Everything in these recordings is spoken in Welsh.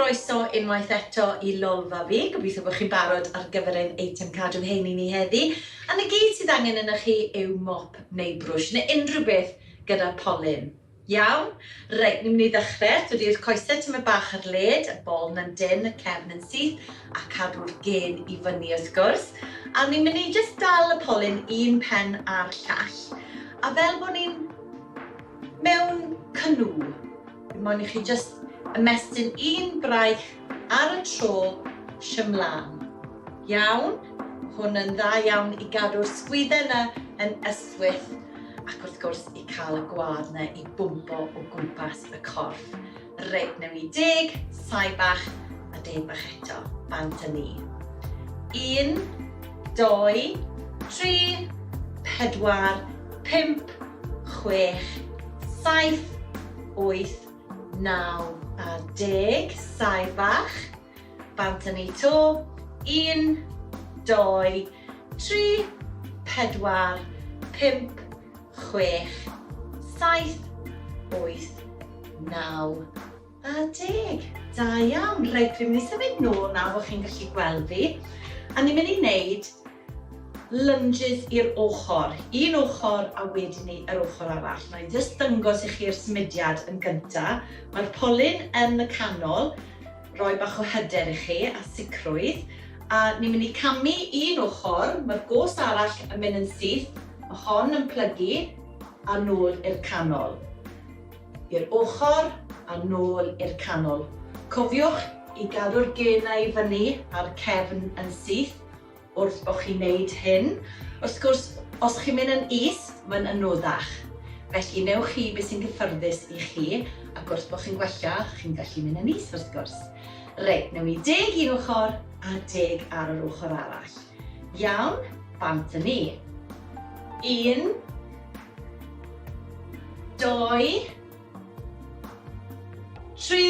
Croeso unwaith eto i Lolfa Fi. Gobeithio bod chi'n barod ar gyfer ein eitem cadw heini ni heddi. A 'na gyd sydd angen ynoch chi yw mop neu brwsh neu unrhyw beth gyda polyn. Iawn? Reit, ni'n mynd i ddechrau. Dydy'r coesau tymed bach ar led, y bol yn dynn, y cefn yn syth, a cadw'r gen i fyny wrth gwrs. A ni'n mynd i jyst dal y polyn un pen a'r llall. A fel bod ni'n mewn canŵ, fi moyn i chi jyst ymestyn un braich ar y tro symlan. Iawn? Hwn yn dda iawn i gadw'r sgwydden yna yn ystwyth ac wrth gwrs i cael y gwad yna i bwmpo o gwmpas y corff. Reit, newn ni deg, sai bach a deg bach eto. Bant â ni. 1, 2, 3, 4, 5, 6, 7, 8, 9 a 10. Sai bach. Bant â ni 'to. 1, 2, 3, 4, 5, 6, 7, 8, 9 a 10. Da iawn. Reit, fi'n mynd i symud nôl nawr bod chi'n gallu gweld fi. A ni'n mynd i wneud lunges i'r ochr. Un ochr a wedyn ni yr ochr arall. Na i jyst dangos i chi'r symudiad yn gynta. Mae'r polyn yn y canol, roi bach o hyder i chi a sicrwydd. A ni'n mynd i camu un ochr, mae'r gos arall yn mynd yn syth, mae hon yn plygu a nôl i'r canol. I'r ochr a nôl i'r canol. Cofiwch i gadw'r genau i fyny a'r cefn yn syth wrth bod chi'n neud hyn. Wrth gwrs, os chi'n mynd yn is, mae'n anoddach. Felly, newch chi beth sy'n gyffyrddus i chi, ac wrth bod chi'n gwella, chi'n gallu mynd yn is, wrth gwrs. Reit, newn ni deg un ochr a deg ar yr ochr arall. Iawn, bant â ni. Un, dou, tri,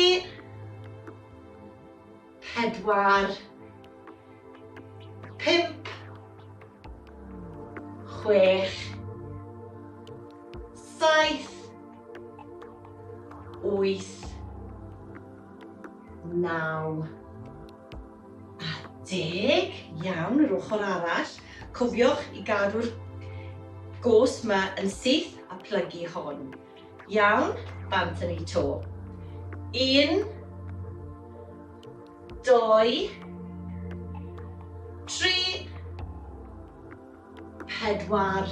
pedwar, pump, chwech, saith, wyth, naw, a deg. Iawn, yr ochr arall. Cofiwch i gadw'r gos 'ma yn syth a plygu hon. Iawn, bant â ni 'to. Un, dou, tri, pedwar,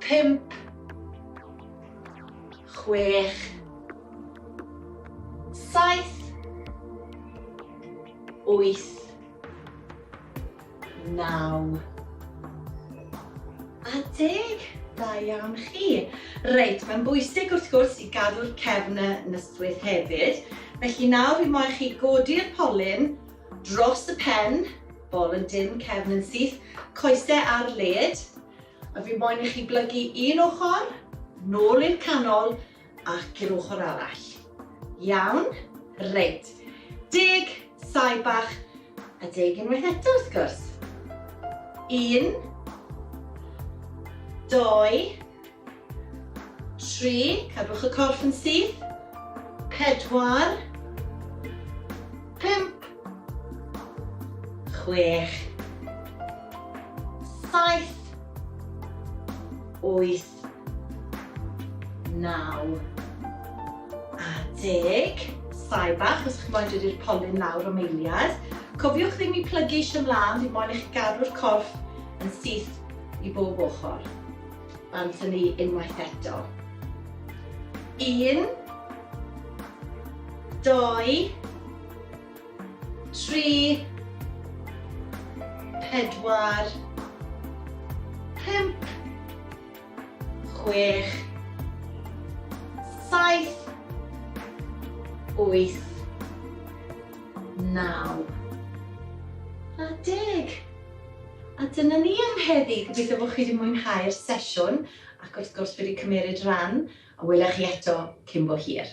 pump, chwech, saith, wyth, 9 a deg. Da iawn chi. Reit, mae'n bwysig wrth gwrs i gadw'r cefn yn ystwyth hefyd. Felly nawr fi moyn chi godi'r polyn dros y pen, bol yn dynn, cefn yn syth, coesau ar led, a fi moyn i chi blygu un ochr, nôl i'r canol ac i'r ochr arall. Iawn? Reit. Deg, saib bach, a deg unwaith eto wrth gwrs. Un, dou, tri, cadwch y corff yn syth, pedwar, pump, chwech, saith, wyth, 9 a deg. Sai bach, os chi'n moyn dod i'r polyn lawr am eiliad. Cofiwch ddim i plygu eisiau ymlaen, fi moyn i chi gadw'r corff yn syth i bob ochr. Bant â ni unwaith eto. Un, doi, tri, pedwar, pump, chwech, saith, wyth, naw a deg. A dyna ni am heddi. Gobeithio bod chi wedi mwynhau'r sesiwn ac wrth gwrs wedi cymeryd rhan a welech chi eto cyn bo hir.